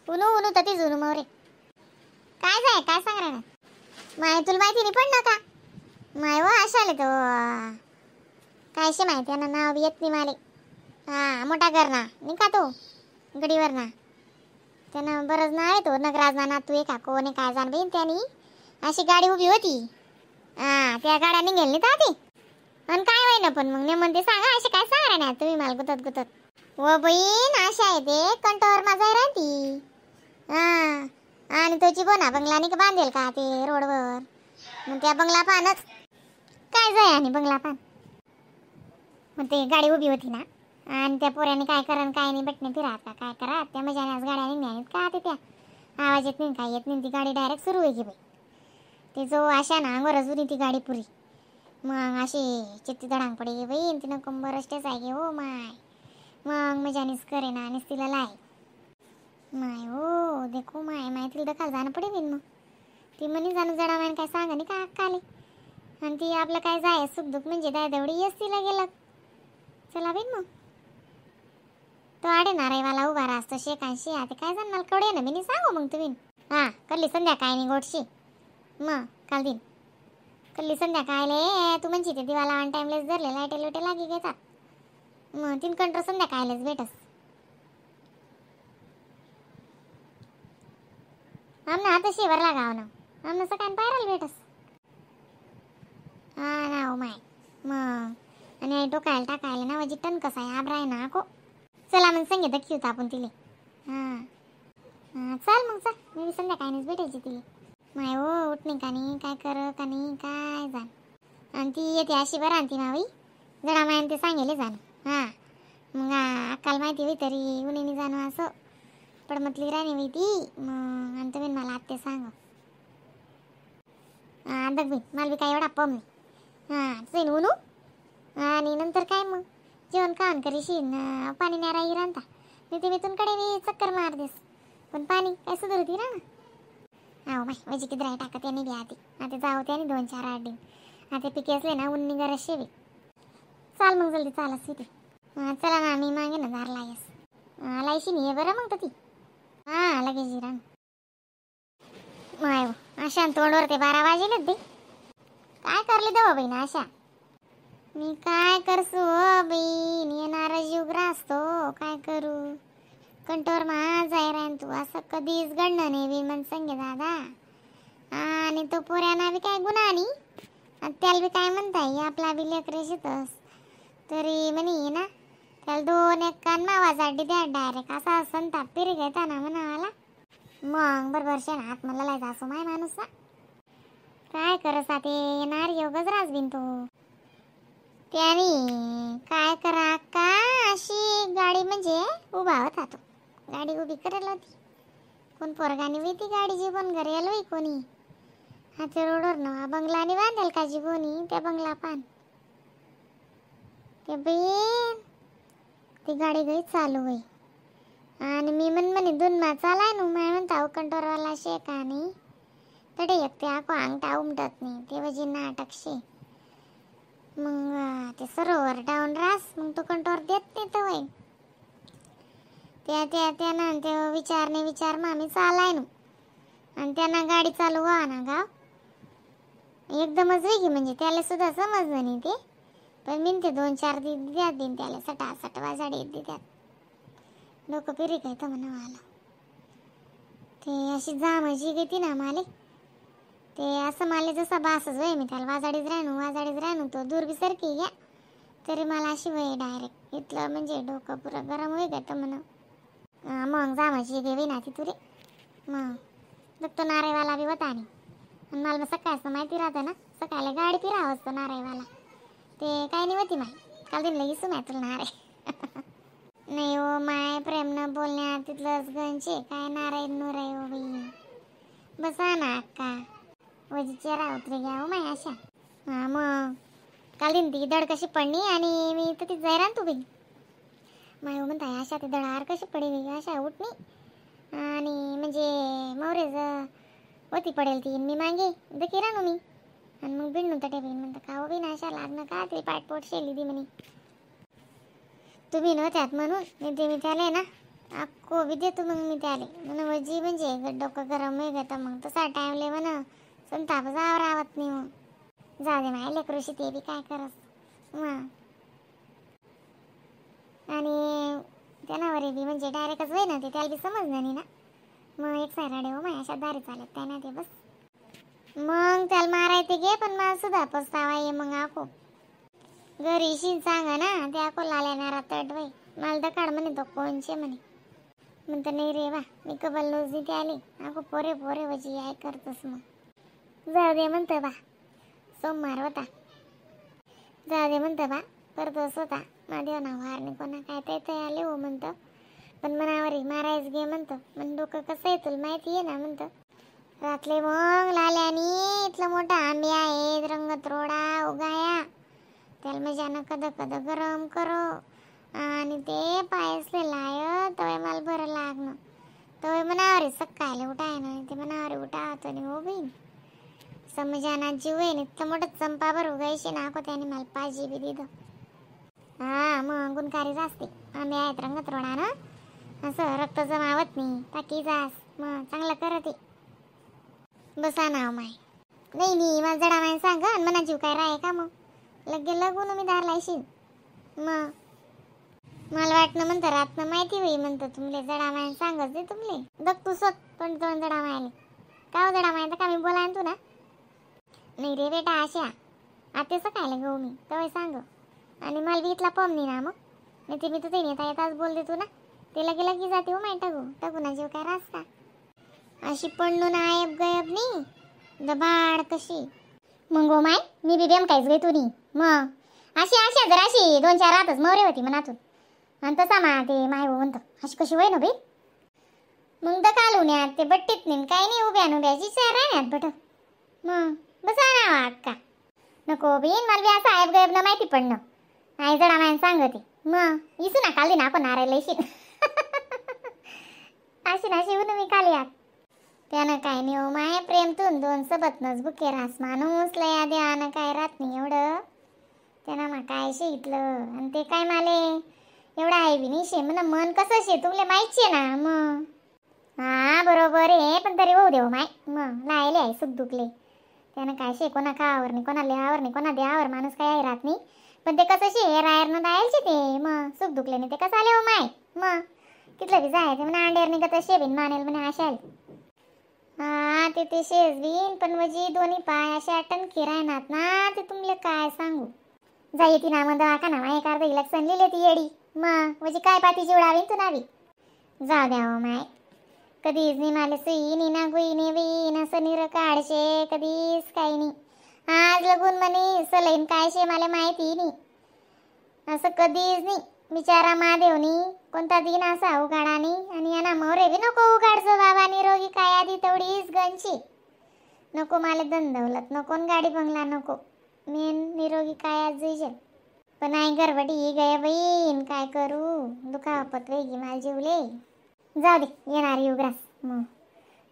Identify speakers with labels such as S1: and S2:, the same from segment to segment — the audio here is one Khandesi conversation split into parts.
S1: उनू उनू तर ती जुनू मवरे काय जाय काय सांग रे ना माय तुला माहिती नाही पण नका माय व अशा आले तो काय शे माहिती आहे ना नाव येत नाही माले. हा मोठा कर ना नाही का तो गडीवर ना त्यानं बरंच नाव आहे तो नगराज ना तू एका कोणी काय जाण बहीण त्यानी अशी गाडी उभी होती. हा त्या गाड्या निघेल नाही ती आणि काय होय ना पण मग नेमन ते सांगा असे काय सांगा ना तुम्ही मला गुतत गुतत व बहीण अशा आहे ते कंटोर माझा राहती. हा आणि तोची बोना बंगला नाही का बांधेल का ते रोडवर मग त्या बंगला पानच काय जाय आणि बंगला पान मग ते गाडी उभी होती ना आणि त्या पोऱ्याने काय करा काय नाही बटणे फिरात का काय करा त्या मजाने आज गाड्या निघल्या का ते त्या आवाज येत नाही काय येत नाही ती गाडी डायरेक्ट सुरू होई की बाई ते जो अशा ना अंगोरच उरी ती गाडी पुरी मग अशी चित्ती धडांग पडे बाई तिनं कंबर रस्तेच आहे हो माय मग मजानेच करे ना आणि तिला लाय माय हो देखो माय माय तिला दखाल जाणं पडे बिन मग ती म्हणे जाणं जडा माय काय सांगा नाही का अक्काले आणि ती आपलं काय जाय सुखदुःख म्हणजे दाय तेवढी येस तिला गेलं चला बिन मग तो आडे नारायवाला उभा राहतो शेकांशी आता काय जाण मला कडे ना मी सांगू मग तुम्ही. हां करली संध्याकाळ नाही गोडशी मग काल दिन कल्ली संध्याकाळले तू म्हणची ते दिवाला वन टाइमलेच धरले लाईटे लोटे लागी घेतात मग तीन कंट्रो संध्याकाळलेच भेटस. आमना आता शेवरला गाव ना आमना सकाळी पायराला भेटस. हा ना हो माय मग आणि डोकायला टाकायला ना म्हणजे टन कसा आहे आबराय ना को चला मग संगे दखी होता आपण तिले. हां हां चाल मग चाल मी संध्याकाळीच भेटायची तिले. माय हो उठ नाही का नाही काय कर का नाही काय जाण आणि ती येते अशी बरं आणि ती मावी जडा मायन ते सांगेले जाण. हां मग अक्काला माहिती होई तरी उन्हीने जाणं असं पडमतली राणी होई ती मग आणि तुम्ही मला आत्ते सांग. हां बघ बाई मला बी काय एवढा पम नाही. हां चैन उनू आणि नंतर काय मग जेवण खावण करीशीन पाणी नाही राही राहता नाही ते मी तुमकडे मी चक्कर मार देस पण पाणी काय सुधरती ना. हो माय म्हणजे किती राही टाकत त्याने बी आधी आता जाऊ त्याने 2-4-8 दिन आता पिके असले ना उन्नी गरज शेवी चाल मग जल्दी चालच तिथे. चला ना मी मागे ना दार लायस लायशी नाही बरं मग तर ती. हां लगेच रान माय अशा तोंडवर ते 12 वाजेले ते काय करले दवा बहीण अशा मी काय करसू हो बहीण येणारा जीव ग्रासतो काय करू कंटोर मा जाय रान तू असं कधीच घडणं नाही बी मन संगे दादा. आणि तो पोऱ्याना बी काय गुन्हा नाही आणि त्याला बी काय म्हणताय आपला बी लेकरे शेतस तरी म्हणे ना त्याला 2-1 कान मावासाठी द्या डायरेक्ट असा संताप पिरी घेता ना म्हणावाला मग बरोबर शेण हात मला लायचा असो माय माणूस ना काय करस ते येणार योगच रास बिन तो त्यानी काय करा का अशी गाडी म्हणजे उभा होता तो गाडी उभी करेल होती कोण पोरगानी होई ती गाडी जीवन घरी आलो कोणी हा ते रोडवर ना बंगलानी बांधेल का जीवनी त्या बंगला पान ते बहीण ती गाडी गई चालू होई आणि मी म्हण म्हणे दोन मा चालाय नु माय म्हणता कंटोरवाला शे का नाही तडे एक ते आको अंगठा उमटत नाही ते वजी नाटक शे मग ते सरोवर डाऊन रास मग तो कंटोर देत नाही तर वय त्या त्या त्यांना ते विचार नाही विचार मामी चालाय नु आणि त्यांना गाडी चालू व्हा ना गाव एकदमच वेगळी म्हणजे त्याला सुद्धा समजलं नाही ते पण मी ते 2-4 दिन द्या दिन त्याला सटासट वाजाडी देत्यात डोकं पिरी काय तर म्हणा आला ते अशी जामाची घेते ना माले ते असं माले जसा बासच वय मी त्याला वाजाडीच राहणू वाजाडीच राहणू तो दूर बी सारखी घ्या तरी मला अशी वय डायरेक्ट इथलं म्हणजे डोकं पुरं गरम होई का तर म्हणा. मग जामाची घेवी ना ती तुरे मग तो नारेवाला बी होता आणि मला मग सकाळचं माहिती राहतं ना सकाळी गाडी फिरावं असतो नारेवाला ते काय नाही होती माय काल दिन लगेच माय तुला नारे नाही हो माय प्रेम न बोलण्या तिथलंच गंचे काय नाराय नुराय हो बाई बसा ना अक्का वजी चेहरा उतरे घ्या हो माय अशा. हां मग काल दिन ती दड कशी पडली आणि मी तर ती जायरा तू बाई माय हो म्हणताय अशा ते दडार कशी पडी गई अशा उठणी आणि म्हणजे मौरेज होती पडेल ती मी मागे दकी राहणू मी आणि मग बिडणू तटे बहीण म्हणतं का हो बिन अशा लागणं का ते पाठपोट शेली ती म्हणे तुम्ही नव्हत्यात म्हणून नाही ते मी त्याला ना आक्को बी देतो मग मी त्याले म्हण वजी म्हणजे डोकं गरम होई गं मग तसा टाइमले म्हण संताप जावर आवत नाही. मग जाऊ दे माय लेकरूशी ते बी काय करस मग. आणि त्यानावर बी म्हणजे डायरेक्टच होई ना ते त्याला बी समजलं नाही ना. मग एक सायराडे हो माय अशा दारी चालत त्या ना ते बस मग त्याला मारायते गे पण मला सुद्धा पस्तावा ये. मग आको घरी शिन सांगा ना ते आको लाल्या नारा तट बाई मला तर काढ म्हणे तो कोणचे म्हणे. म्हणतं नाही रे बा मी कबल नोजनी ते आली आको पोरे पोरे वजी I करतस. मग जाऊ दे म्हणतं बा सोमवार होता जाऊ दे म्हणतं बा परतोस होता माझ्या ना वारणी कोणा काय ते ते आले हो म्हणतं. पण मनावर मारायच घे म्हणतं मन डोकं कसं आहे तुला माहिती आहे ना म्हणतं. रातले मग लाल्यानी इथलं मोठा आंबे आहेत रंगत रोडा उगाया त्याला मजानं कद कद गरम करो आणि ते पायसले लाय तवे मला बरं लागणं. तवे मनावर सकाळी उठाय ना ते मनावर उठावतो आणि हो बहीण समजाना जीव आहे इतकं मोठं चंपाभर उगायशी नाको त्याने मला पाजी बी दिलं. हा मग गुणकारी असते आंबे आहेत रंगत रोडा ना असं रक्त जमावत नाही टाकी जास मग चांगलं करते बसा ना माय. नाही नाही मला जडा माय सांग आणि मना जीव काय राय का मग लगे लगून मी दार लायशील. मग मला वाटणं म्हणतं रातनं माहिती होई म्हणतं तुमले जडा माय सांगच दे तुमले बघ तू स्वत पण दोन जडा मायले का जडा माय तर का मी बोलाय तू ना. नाही रे बेटा अशा आता सकाळी गहू मी तवय सांग आणि मला बी इथला पम नाही ना मग नाही ते मी तुझे येता येताच बोल देतो ना ते लगे लगे जाते हो माय टाकू टाकू ना जीव काय रास का अशी पडणून आयब गयब नाही दबाड कशी. मग गो my मी बी बेम काहीच घेतो नाही मग अशी अशा जर अशी दोन चार रातच मवरे होती मनातून आणि तसा मा ते माय म्हणतो अशी कशी होय ना बाई. मग दकालून ते बट्टीत नाही काही नाही उभ्या उभ्याची चार राहण्यात बट मग बसा ना अक्का नको बीन मला बी असं आयब गयब ना माहिती पडणं आई जडा माय सांगते मग इसू ना काल ना आपण नारायला येशील अशी ना शिवून मी काल यात त्यानं काय नाही हो माय प्रेम तून दोन सबत नस बुके रास माणूस लया द्या काय राहत नाही एवढं त्यानं मा काय शिकलं आणि ते काय माले एवढं आहे बी नाही शे म्हण मन कसं शे तुमले माहिती आहे ना मग. हा बरोबर आहे पण तरी होऊ देऊ माय मग लायले आहे सुख दुखले त्यानं काय शे कोणा खावर नाही कोणा लिहावर नाही कोणा द्यावर माणूस काय आहे राहत नाही पण ते कसं शे रायर न दायलचे ते मग सुख दुखले नाही ते कसं आले हो माय मग तिथलं बी जायचं म्हणा अंड्यावर निघत शे बिन मानेल म्हणे आशाल. हा ते ते शेज बिन पण म्हणजे दोन्ही पाय अशा टणकी राहणार ना ते तुमले काय सांगू. जाई ती ना मग दवाखाना माय एक अर्ध इलेक्शन लिहिले ती येडी मग म्हणजे काय पाती जिवडावी तू नावी जाऊ द्या हो माय. कधीच नाही मला सुई नाही ना गुई नाही बी ना सनीर काढशे कधीच काही नाही आज लगून म्हणे सलाईन काय शे मला माहिती नाही असं कधीच नाही. बिचारा महादेवनी कोणता दिन असा उगाडा नाही आणि यांना मोरे बी नको उगाडजो बाबा निरोगी काय आधी तेवढीच गंची नको मला दंदवलत नको गाडी बंगला नको मेन निरोगी काय आज जुईजेल. पण आई गरबडी गया बहीण काय करू दुखापत वेगी मला जीवले जाऊ दे येणार युग्रास मग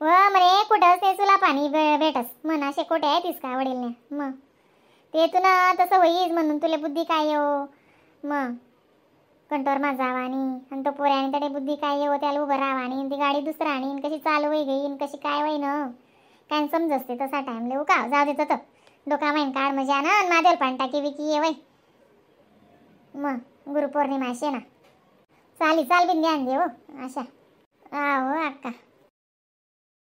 S1: व म्हणे कुठंच ते तुला पाणी भेटस म्हण असे कोठे आहे तीस का वडील मग ते तुला तसं होईच म्हणून तुला बुद्धी काय येऊ मग कंटोर मा जावानी आणि तो पोऱ्याने तडे बुद्धी काय येऊ त्याला उभं राहावानी ती गाडी दुसरा आणि कशी चालू होई गईन कशी काय होई न काय समजते तसा टाइम लेऊ का जाऊ देतो तर डोका माईन काढ मजा ना आणि मादेल पान टाकी विकी ये वय मग गुरुपौर्णिमा शे ना चाली चाल बिन ध्यान दे हो अशा. हो अक्का